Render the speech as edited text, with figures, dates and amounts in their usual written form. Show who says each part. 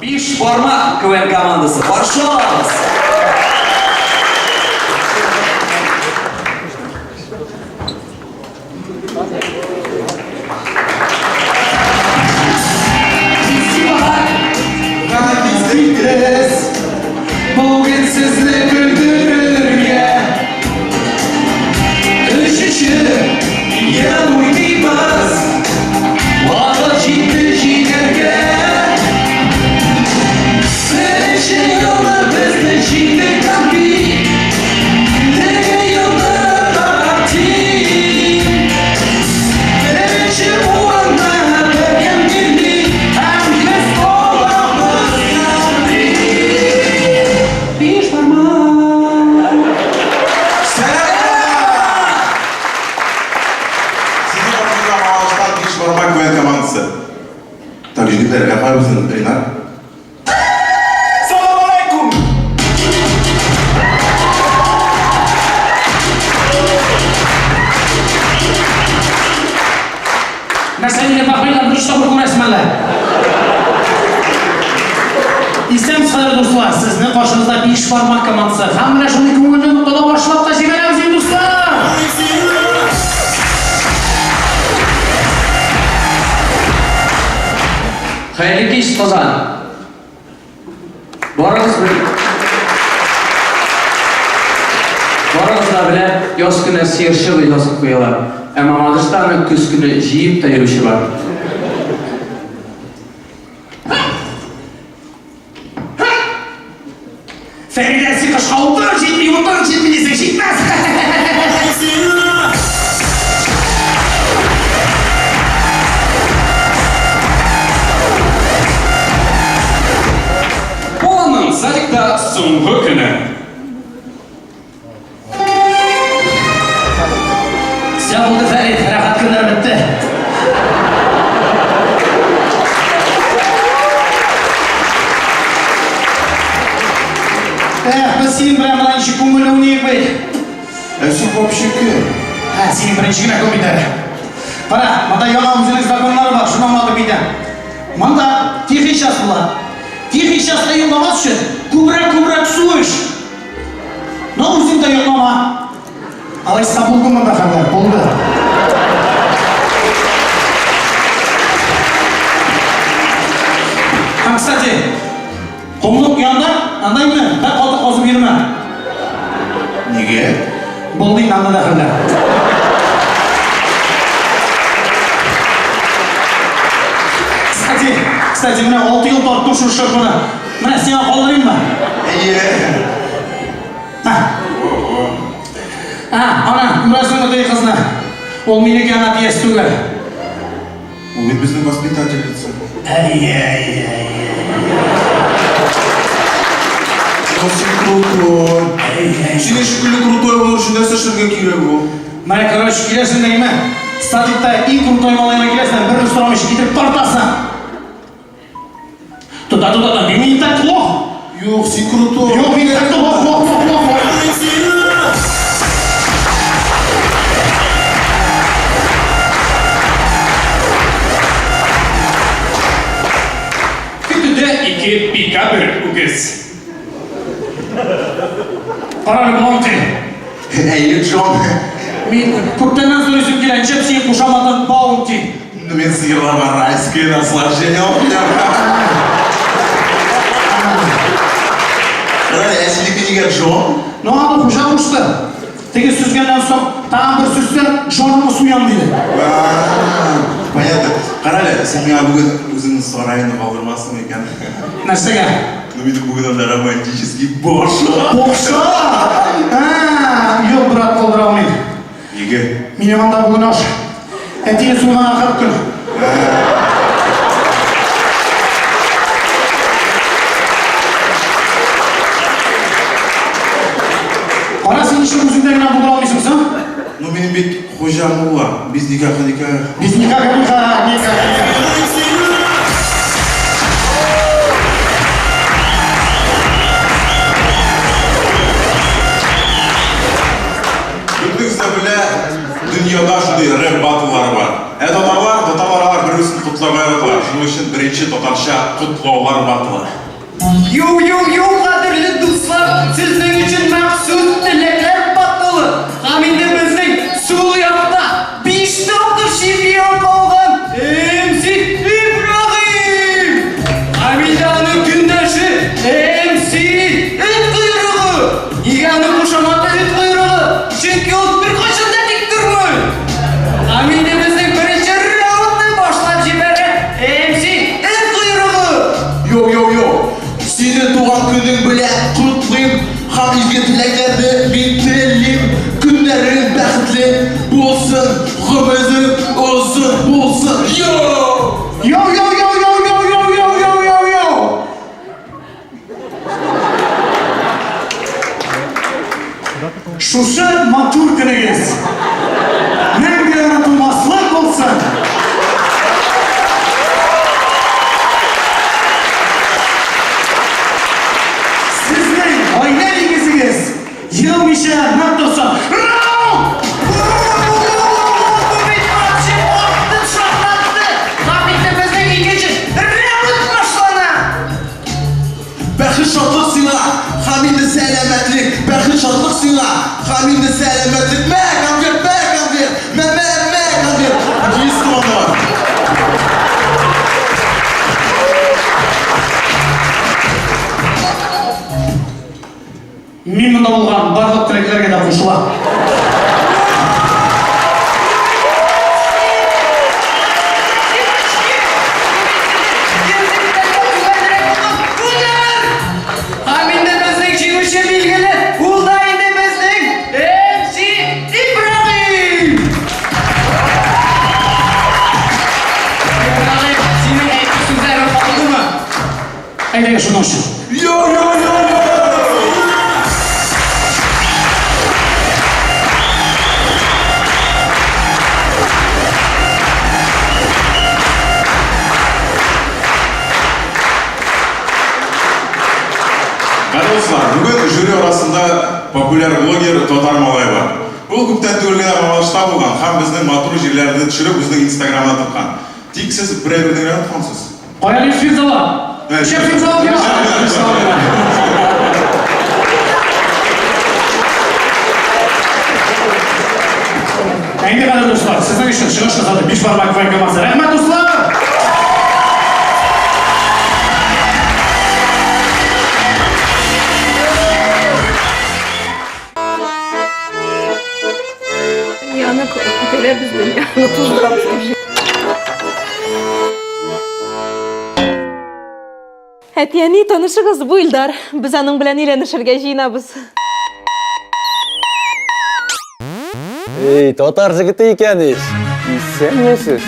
Speaker 1: Биш бармак КВН командасы. Каршы алабыз.
Speaker 2: Бүген сезне көлдерергә Өченче ел уйныйбыз Вакыт җитте җиңәргә Беренче елны безне җиңде Кампи Теге елны Тим Беренче урынны беркем бирми Һәм без алабыз Кампи Биш бармак.
Speaker 3: Сезнең каршыгызда Мамадыштан Биш бармак КВН командасы. Так, егетләр, ә кая безнең Ринат?
Speaker 2: Салам алейкум!
Speaker 4: Нәрсә мине пахмелдан беренче тапкыр күрәсең әллә? Исәнмесез, хәдерле дуслар! Сезнең каршыгызда Биш бармак командасы. Һәм менә шундый күңелле ноктадан башлап та җибәрәбез инде, дуслар!
Speaker 1: Хәерле кич, Казан! Барыгыз бер Барыгыз да белә, яз көне сыерчык язып куялар. Ә Мамадышта аны көз көне җыеп та йөрүче бар.
Speaker 4: Фәридә, син кышка утын җитми, утын җитми дисең, җитмәс!
Speaker 5: Поланың садикта соңгы көне.
Speaker 4: Все булды, Фәрид, рәхәт көннәр бетте. Эх, без синең белән болай ничек күңелле уйныйк бит.
Speaker 3: Ә син вообще кем?
Speaker 4: Ә, синең беренче генә күп бит әле. Кара, монда яңа үзенең законнары бар, шуны аңлатып китәм. Монда тихий час була. Тихий часта йокламас өчен күбрәк-күбрәк су эч. Но үзең дә йоклама. Алайса булды монда хәлләр, булды. Һәм, кстати, комлык янда анда инде бер каты казып йөрмә.
Speaker 3: Нигә?
Speaker 4: Булды инде анда да хәлләр. Кстати, кстати, менә 6 ел тарттым шушы шырпыны. Менә сиңа калдырыйммы?
Speaker 3: Әйе.
Speaker 4: Ә, ә, ана, күрәсеңме теге кызны? Ул минеке аңа тиеш түгел.
Speaker 3: Ул бит безнең воспитательница.
Speaker 4: Әйе, әйе, әйе.
Speaker 3: Ну син крутой. Синең шикелле крутой булыр өчен нәрсә эшләргә кирәк ул?
Speaker 4: Менә, короче, киләсең дә, әйме? Садикта иң крутой малайына киләсең, бер сорамыйча китереп тартасың. Туда, туда, туда, мин не так плохо.
Speaker 3: Юк, син крутой.
Speaker 4: Юк, мин так плохо, плохо, плохо, плохо.
Speaker 5: Көтүдә ике пикапер үгез.
Speaker 4: Карале, Баунти.
Speaker 3: Әйе, Джон.
Speaker 4: Мин күптәннән сорыйсым килә, ничек синең кушаматың Баунти?
Speaker 3: Ну, мин сыерларга райское наслаждение алып киләм. Карале, ә синеке нигә Джон?
Speaker 4: Ну, аны хуҗа кушты. Теге сөзгәннән соң, тагын бер сөзсәң, Джонны суям, диде.
Speaker 3: Понятно. Карале, син миңа бүген үзеңнең сараеңны калдырмассың микән?
Speaker 4: Нәрсәгә?
Speaker 3: Ну, минем бүген анда романтический бокша.
Speaker 4: Бокша? А, юк, брат, калдыра алмыйм.
Speaker 3: Нигә?
Speaker 4: Минем анда бүген аш. Әтине суйганга 40 көн. Кара, син ничек үзеңдә генә булдыра алмыйсың соң?
Speaker 3: Ну, минем бит хуҗа мулла. Без никаха никах.
Speaker 4: Без никаха никах, никах, никах.
Speaker 3: Бөтенегез дә белә, дөньяда шундый рэп баттлары бар. Ә татарлар, татарлар алар бер-берсен котларга яраталар. Шуның өчен беренче татарча котлаулар батлы.
Speaker 2: Йоу-йоу-йоу, кадерле дуслар, сезнең өчен махсус теләкләр батлы. Һәм инде безнең сул якта 5 тапкыр чемпион булган MC Ибраһим. Һәм инде аның көндәше MC Эт койрыгы. Нигә аның кушаматы Эт койрыгы? Чөнки ул беркайчан да тик тормый. Һәм инде безнең беренче раундны башлап җибәрә MC Эт койрыгы.
Speaker 3: Йоу-йоу-йоу, сине туган көнең белән котлыйм һәм изге теләкләрне мин телим. Көннәрең бәхетле булсын, гомерең озын булсын. Йоу!
Speaker 4: Йоу, йоу, йоу, йоу, йоу, йоу, йоу, йоу, йоу, йоу. Шушы матур көнегез мәңге онытылмаслык булсын. Сезнең гаилә нигезегез егылмыйча нык торсын. Раунд!
Speaker 2: Бу бит вообще артын шартлатты. Һәм инде безнең икенче раунд башлана.
Speaker 3: Бәхет шатлык сиңа, һәм инде сәламәтлек. Бәхет шатлык сиңа, һәм инде сәламәтлек. Мә, конверт, мә, конверт. Мә, мә, мә, конверт. Есть туганнар.
Speaker 4: Мин монда булган барлык теләкләргә дә кушылам.
Speaker 2: Һәм инде безнең җиңүче билгеле, ул да инде безнең MC Ибраһим. Ибраһим, синең әйтер сүзләрең калдымы?
Speaker 4: Әйдәгез шуның өчен.
Speaker 3: Йоу-йоу-йоу-йоу! Кадерле дуслар, бүген жюри арасында популяр блогер Татар малай бар. Ул күптән түгел генә Мамадышта булган һәм безнең матур җирләрне төшереп үзенең Инстаграмына тыккан. Тик сез бер әйберне генә оныткансыз.
Speaker 4: Кая дип сүз ала? Шәп сүз ала миңа. Ә инде кадерле дуслар, сезнең өчен чыгыш ясады биш бармак КВН командасы. Рәхмәт, дуслар!
Speaker 6: Дөньяны күтәрәбез, дөньяны туздырабыз дип.
Speaker 7: Әти-әни, танышыгыз, бу Илдар. Без аның белән өйләнешергә җыенабыз.
Speaker 8: Эй, татар җегете икән ич. Исәнмесез.